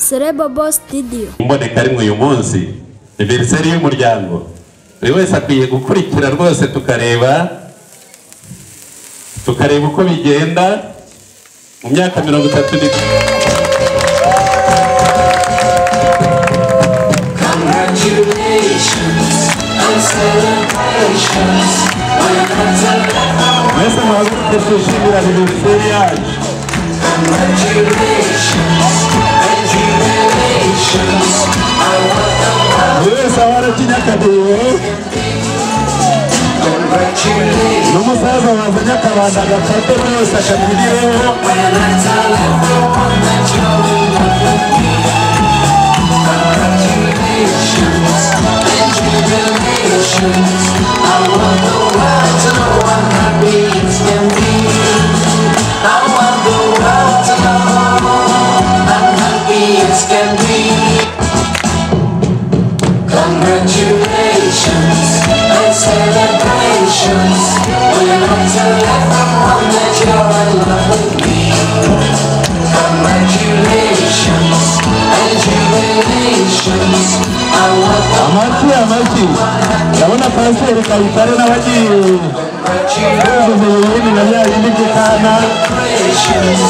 Celebobo Studio. Imboneka rimwe uyu munsi anniversaire y'umuryango, buri wese akwiye gukurikira rwose, tukareba uko bigenda mu myaka 30. Mwese muhaguruke twishimira anniversaire yacu. Buri wese aho aracinya akadiho, n'umusaza wazanye akabanda agafate rwose akabyinireho. Congratulations and celebrations when I tell everyone that you're in love with me. Congratulations and jubilations. I want the Amashyi, amashyi! Ndabona Pasiteri Kayitare n'abagiye buzuza ibibindi na bya bindi by'ikana. celebrations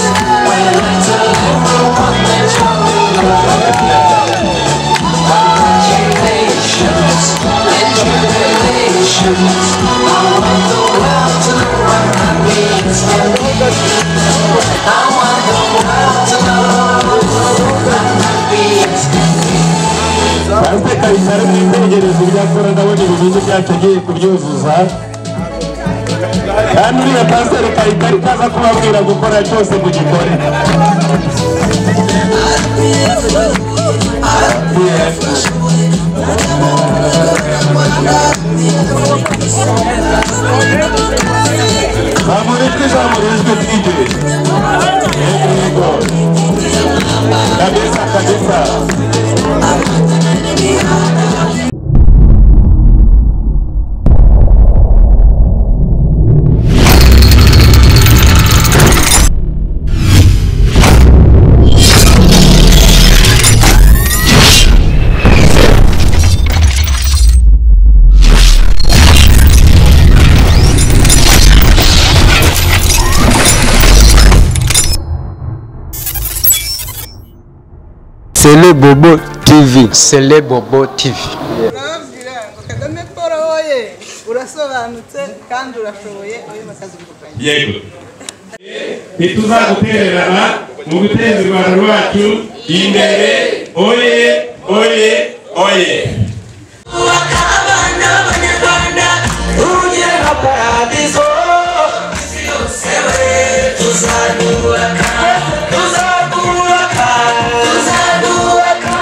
when I tell everyone that you're in love with me. Congratulations and jubilations. I want the world to know I'm happy as can be. I want the world to know I'm happy as can be. Pasiteri Kayitare, mwitegereze ibyo akora, ndabona ibibindi byacu agiye kubyuzuza, kandi uriya Pasiteri Kayitare itaza kubabwira gukora cyose mugikore. Zamura ijwi, zamura ijwi twige. Yego, yego, kabisa kabisa. Sele Bobo TV. Sele Bobo TV. Urababwira ngo Kagame Paul woye, urasobanutse kandi urashoboye, wimakaza umurwanyi. Yego, ntituzagutererana mu guteza u Rwanda rwacu imbere. Oye, oye, oye! Kubaka abana b'Abanyarwanda urugero nka paradizo isi yose we, tuzarwubaka, tuzarwubaka, tuzarwubaka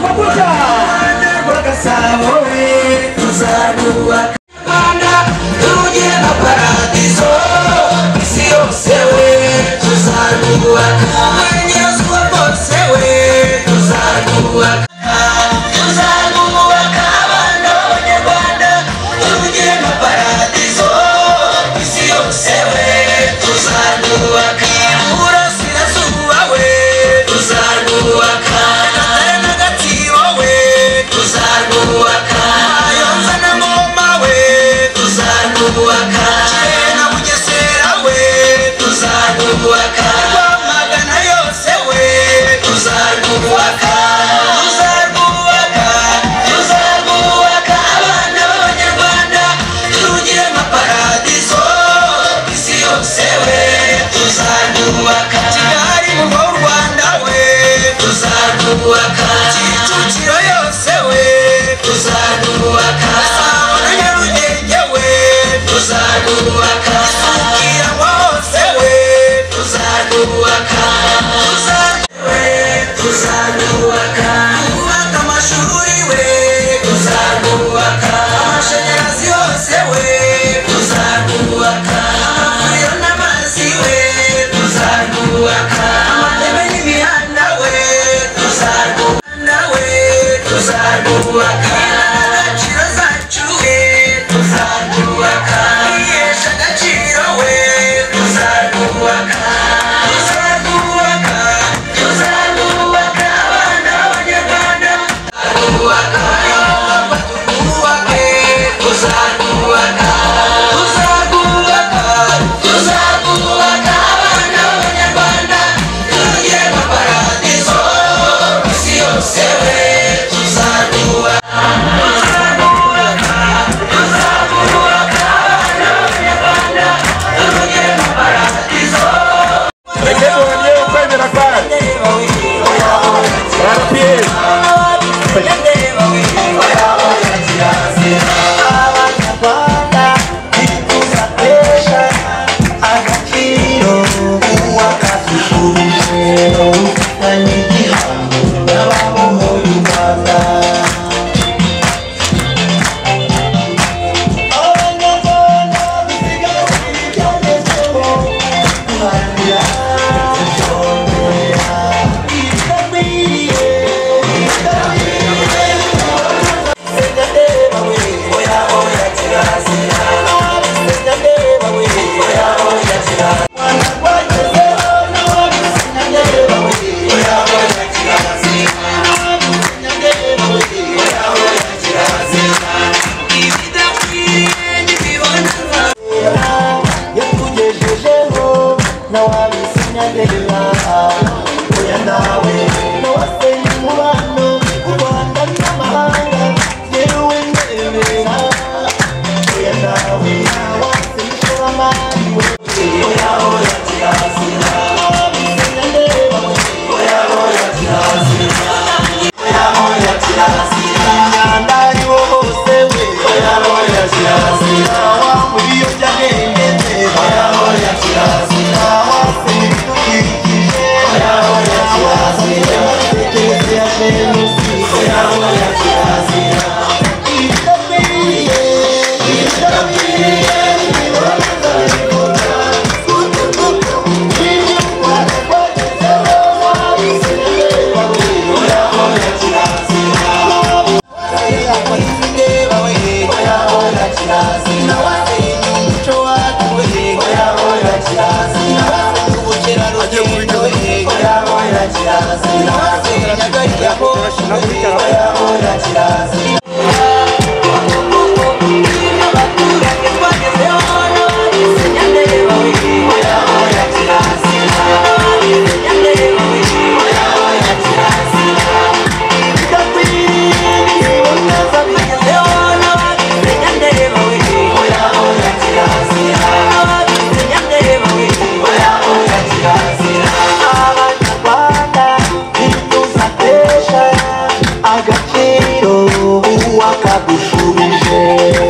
Rwanda rwa Gasabo we, tuzarwubaka Rwanda urugero nka paradizo isi yose we, tuzarwubaka Burengerazuba bwose we, tuzarwubaka, tuzarwubaka abana b'Abanyarwanda urugero nka paradizo isi yose we, tuzarwubaka Burasirazuba we, tuzarwubaka Nyagatare na Gatsibo we, tuzarwubaka Kayonza na Ngoma we, tuzarwubaka Kirehe na Bugesera we, tuzarwubaka Rwamagana yose we, tuzarwubaka, tuzarwubaka, tuzarwubaka abana b'Abanyarwanda turugire nka paradizo isi yose we, tuzarwubaka Kigali murwa w'u Rwanda we, tuzarwubaka Kicukiro yose we, tuzarwubaka Gasabo na Nyarugenge we, tuzarwubaka Sukiranywa hose we, tuzarwubaka, tuzarwubaka, tuzarwubaka kubaka amashuri we, tuzarwubaka amashanyarazi yose we, tuzarwubaka amavuriro n'amazi we, tuzarwubaka amateme n'imihanda we, tuzarwubaka. Kwemera kwayo RPF. Abanyarwanda ntituzatesha agaciro uwakadushubije ufitanye igihango n'ababohoye u Rwanda. Abanyarwanda dusigasire ibyagezweho duharanira kubyongera ibidakwiriye ibidakwiriye. Sendeba we oya oya kirazira, sendeba we oya oya kirazira. Rwanda rwagezeho sendeba we oya oya kirazira, sendeba we oya oya kirazira. Ibidakwiriye ntibiboneza yatugejejeho nawabisinyandeba oya nawe nawasenye umubano u Rwanda n'amahanga yewe ndemera oya nawe nawasenye ishoramari we oya oya kirazira, nawabisinyandeba we oya oya kirazira, oya oya kirazira. Imyanda ariho hose we oya oya kirazira, wa mu biyobyabwenge oya oya kirazira, wasenye ibidukikije oya oya kirazira, imitekerereze ya jenoside oya oya kirazira. Ibidakwiriye ibidakwiriye ntibiboneza bikorwa ibyo u Rwanda rwagezeho nawabisinyandeba we oya oya kirazira. Oya oya kirazira, wasenye umuco wacu we oya oya kirazira, wasenye ubukerarugendo we oya oya kirazira, wasenye gari ya moshi we oya oya kirazira. Abaturage twagezeho nawabisinyandeba we oya oya kirazira, nawabisinyandeba we oya oya kirazira. Ibidakwiriye ntibiboneza bigezeho nawabisinyandeba we oya oya kirazira, nawabisinyandeba we oya oya kirazira. Abanyarwanda ntituzatesha agaciro uwakadushubije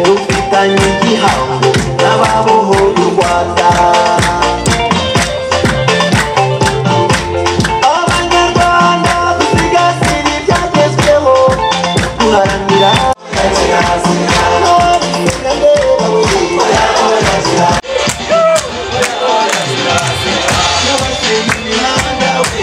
dufitanye igihango n'ababohoye u Rwanda. Abanyarwanda dusigasire ibyagezweho duharanira kirazira, nawabisinyandeba we oya oya kirazira, nabasenye imihanda we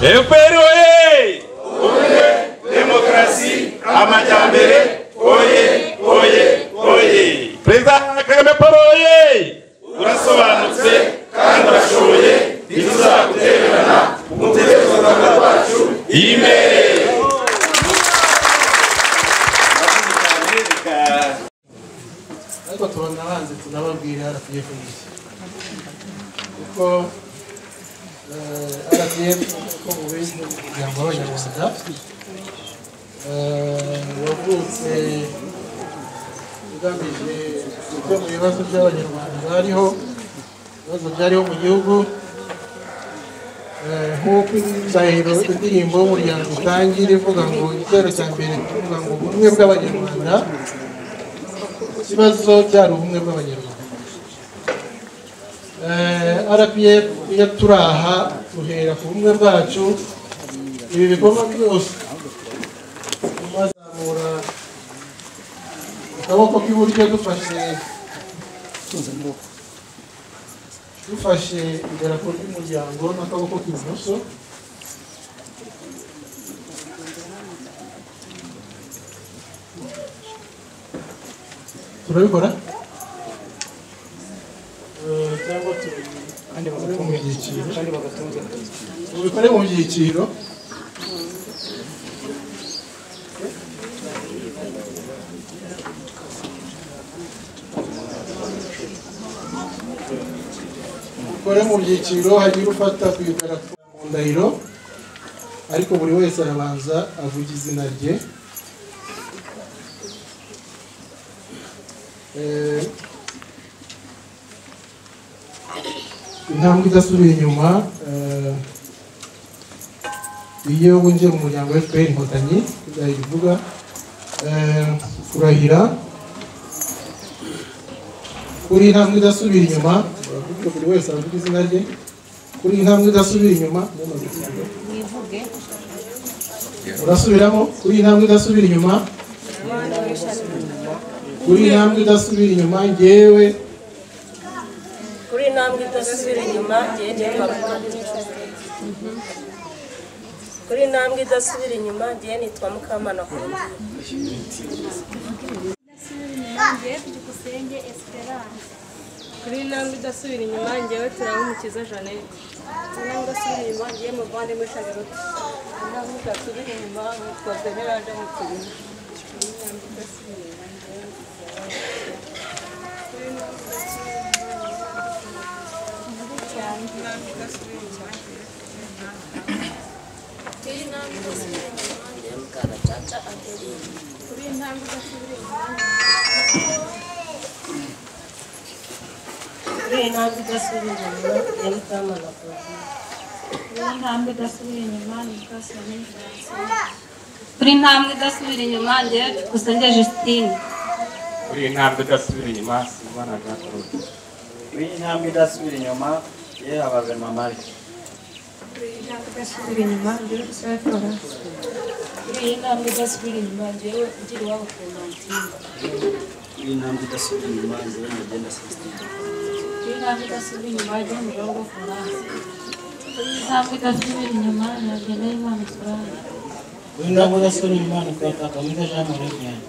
FPR oye! Ubumwe, demokarasi, amajyambere, oye, oye, oye! Perezida Kagame Paul oye! Urasobanutse kandi urashoboye, ntituzagutererana, umutegetsi u Rwanda rwacu imbere! Ariko turanabanze tunababwira RPF gusa kuko RPF uko mubizi ni umuryango w'Abanyarwanda wavutse ugamije gukemura ibibazo by'Abanyarwanda bariho, ibibazo byariho mu gihugu. Nk'uko indahiro indirimbo y'umuryango itangira ivuga ngo igitero cya mbere kivuga ngo ubumwe bw'Abanyarwanda, ikibazo cyari ubumwe bw'Abanyarwanda. RPF iyo turaha duhera ku bumwe bwacu, ibi bikorwa byose tumazamura akaboko k'iburyo dufashe idarapo ry'umuryango n'akaboko k'ibumoso. Turabikora cyangwa tubikore mu byiciro, tubikore mu byiciro. Dukore mu byiciro, hagira ufata ku idarapo mu ndahiro, ariko buri wese arabanza avuga izina rye. Intambwe idasubira inyuma, iyo winjiye mu muryango wa FPR Inkotanyi ivuga kurahira kuri intambwe idasubira inyuma, buri wese aravuga izina rye. Kuri intambwe idasubira inyuma, urasubiramo. Kuri intambwe idasubira inyuma, kuri intambwe idasubira inyuma, njyewe. Kuri intambwe idasubira inyuma, njyewe. Kuri intambwe idasubira inyuma, njyewe nitwa Mukamana Claudine. Kuri intambwe idasubira inyuma, njyewe Turabumukiza Jeannette. Intambwe idasubira inyuma, njyewe Muvandimwe Charlotte. Intambwe idasubira inyuma, nitwa Veneranda Mutuyima. Intambwe idasubira inyuma, njyewe. Kuri intambwe idasubira inyuma, njyewe Mukagacaca Adeline. Kuri intambwe idasubira inyuma, kuri intambwe idasubira inyuma, njyewe Mukamana Claudine. Kuri intambwe idasubira inyuma, nitwa Soni Francine. Kuri intambwe idasubira inyuma, njyewe Byukusenge Justine. Kuri intambwe idasubira inyuma, Simubona Jean Claude. Kuri intambwe idasubira inyuma, njyewe Habazima Marie. Kuri intambwe idasubira inyuma, njyewe Dusabe Florence. Kuri intambwe idasubira inyuma, njyewe Ugiriwabo Clementine. Kuri intambwe idasubira inyuma, njyewe Mugenda Celestine. Kuri intambwe idasubira inyuma, njyewe Mujogo Florence. Kuri intambwe idasubira inyuma, Nyagendahimana Solange. Kuri intambwe idasubira inyuma, nitwa Kakamega Jean Marie Vianney.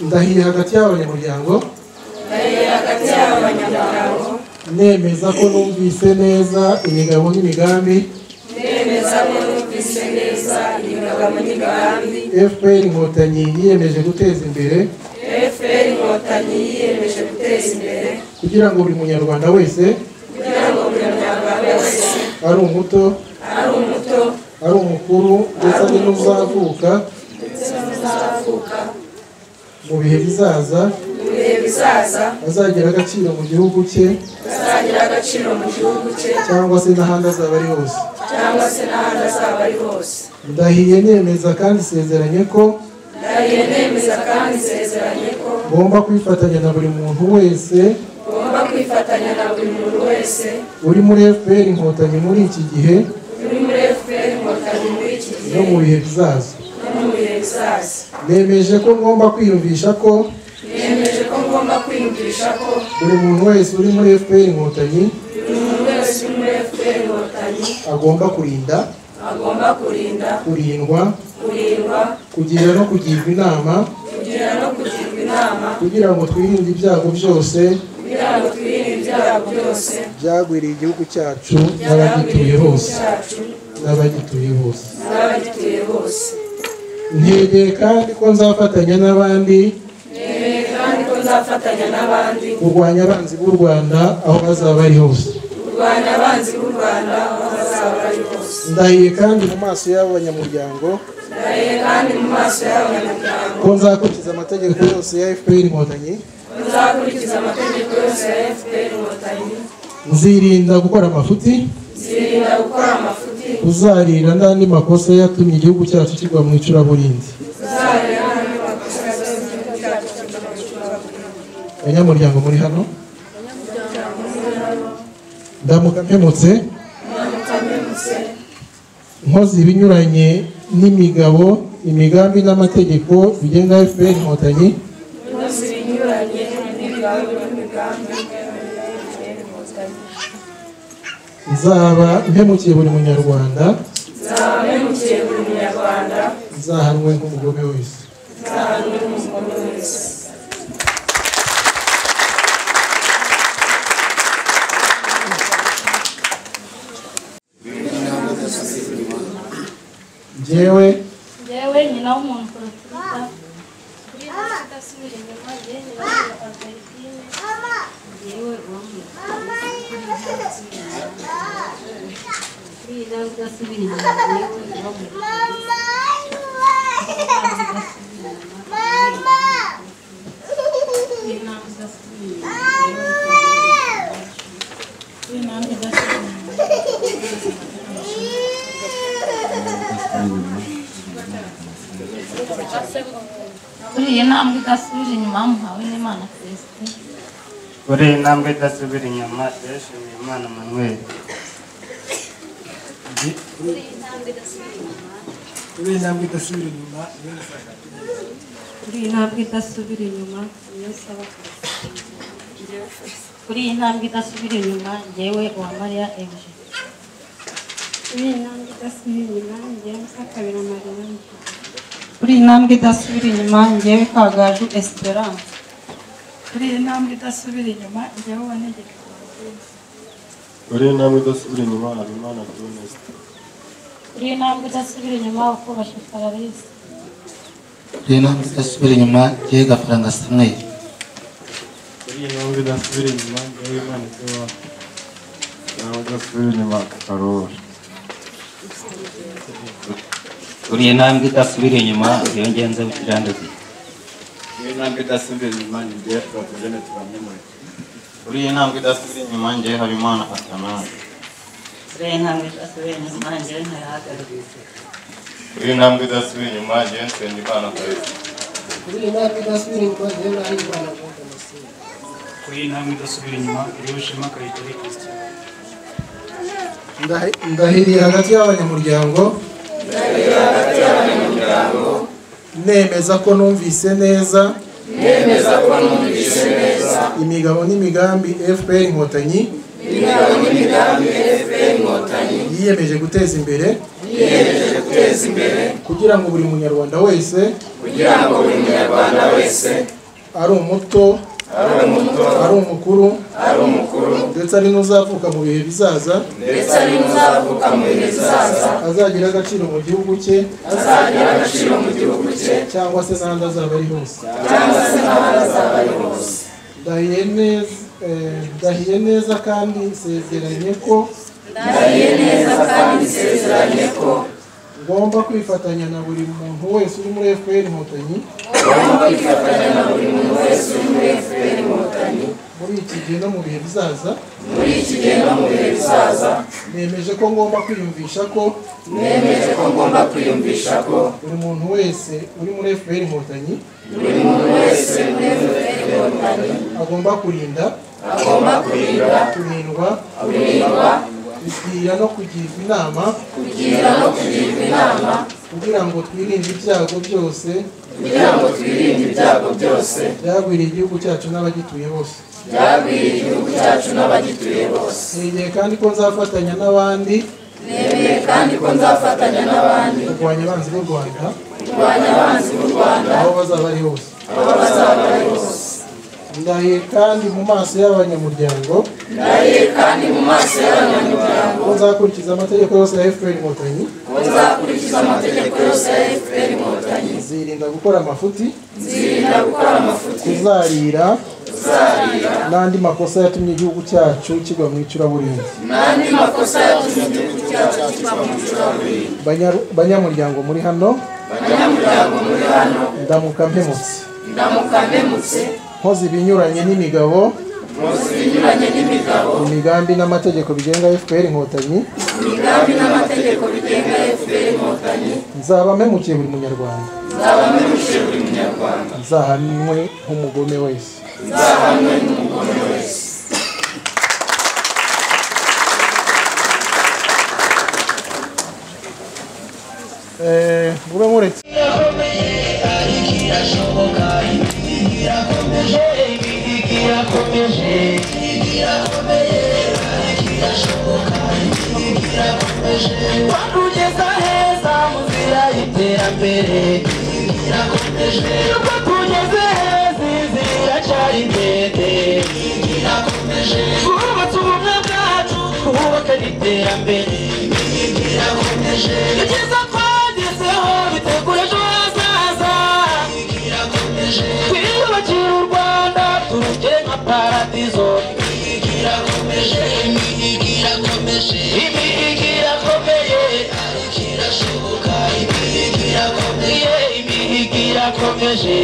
Ndahiye hagati y'abanyamuryango, nemeza ko numvise neza imigabo n'imigambi FPR Inkotanyi yiyemeje guteza imbere, kugira ngo buri munyarwanda wese, ari umuto, ari umukuru, ndetse n'uzavuka mu bihe bizaza, azagira agaciro mu gihugu cye cyangwa se n'ahandi azaba ari hose. Ndahiye nemeza kandi isezeranye ko ngomba kwifatanya na buri muntu wese uri muri FPR Inkotanyi muri iki gihe no mu bihe bizaza. Nemeje ko ngomba kwiyumvisha ko buri muntu wese uri muri FPR Inkotanyi agomba kurinda, kurindwa, kugira no kugirwa inama, kugira ngo twirinde ibyago byose byagwiriye igihugu cyacu n'abagituye hose. Ntegeye kandi ko nzafatanya n'abandi kurwanya abanzi b'u Rwanda aho bazaba bari hose. Ndahiye kandi mu maso y'abanyamuryango ko nzakurikiza amategeko yose ya FPR Inkotanyi, nzirinda gukora amafuti, kuzarira n'andi makosa yatumye igihugu cyacu kigwa mu icuraburindi. Abanyamuryango muri hano, ndamuka mpemutse nkoze ibinyuranye n'imigabo, imigambi n'amategeko bigenga FPR Inkotanyi, nzaba mpemukiye buri munyarwanda, nzahanwe nk'umugome wese. Njyewe nyina w'umuntu Clotilde. idasubira inyuma njyewe Nyirarume Albertine. Njyewe Kuri iyi ntambwe idasubira inyuma njyewe Kuri iyi ntambwe idasubira inyuma muhawe n'Imana Celestin. Kuri iyi ntambwe idasubira inyuma yashimiye Imana Manuel. Kuri iyi ntambwe idasubira inyuma. Kuri iyi ntambwe idasubira inyuma. Kuri iyi ntambwe idasubira inyuma niyo saba. Kuri iyi ntambwe idasubira inyuma njyewe Uwamariya Eugenie. Kuri iyi ntambwe idasubira inyuma njyewe Musakabira Mariya. Kuri iyi ntambwe idasubira inyuma njyewe Kagaju Esperance. Kuri iyi ntambwe idasubira inyuma njyewe Uwantegeka. Kuri iyi ntambwe idasubira inyuma Habimana Theoneste. Kuri iyi ntambwe idasubira inyuma Ukubasha Clarisse. Kuri iyi ntambwe idasubira inyuma njyewe Gafaranga Samuel. Kuri iyi ntambwe idasubira inyuma njyewe Imana Iwacu. Intambwe idasubira inyuma Karori. Kuri iyi ntambwe idasubira inyuma iyo ngenze bukiranduzi. Kuri iyi ntambwe idasubira inyuma ni njyewe Protogene Tubanyemure. Kuri iyi ntambwe idasubira inyuma njyewe Habimana Athanase. Kuri iyi ntambwe idasubira inyuma njyewe Ntayahagarariye. Kuri iyi ntambwe idasubira inyuma njyewe Nsengimana Clarisse. Kuri iyi ntambwe idasubira inyuma njyewe Nahimana Jean Damascene. Kuri iyi ntambwe idasubira inyuma njyewe Shema Kayitare Christian. Ndahiriye hagati y'abanyamuryango nemeza ko numvise neza imigabo n'imigambi FPR Inkotanyi yiyemeje guteza imbere kugira ngo buri munyarwanda wese ari umuto ari umukuru ndetse ari n'uzavuka mu bihe bizaza azagira agaciro mu gihugu cye cyangwa se n'ahandi azaba ari hose. Ndahiye neza kandi nsezeranye ko ngomba kwifatanya na buri muntu wese uri muri FPR Inkotanyi muri iki gihe no mu bihe bizaza. Nemeje ko ngomba kwiyumvisha ko buri muntu wese uri muri FPR Inkotanyi agomba kurinda, kurindwa, kugira no kugirwa inama kugira ngo twirinde ibyago byose byagwiriye igihugu cyacu n'abagituye bose. Nemeye kandi ko nzafatanya n'abandi kurwanya abanzi b'u Rwanda aho bazaba ari hose. Ndahiye kandi mu maso y'abanyamuryango ko nzakurikiza amategeko yose ya FPR Inkotanyi, nzirinda gukora amafuti, kuzarira n'andi makosa yatumye igihugu cyacu kigwa mu icuraburindi. Banyamuryango muri hano, ndamuka mpemutse nkoze ibinyuranye n'imigabo imigambi n'amategeko bigenga FPR Inkotanyi, nzaba mpemukiye buri munyarwanda, nzahanwe nk'umugome wese. Mube muretse. Twakugeza heza mu nzira y'iterambere, nubwo tugeze heza inzira iracyari ndende. Twubatse ubumwe bwacu twubaka n'iterambere, ibyiza twagezeho bitegura ejo hazaza. irakomeje, imihigo irakomeye ariko irashoboka, imihigo irakomeye, imihigo irakomeje.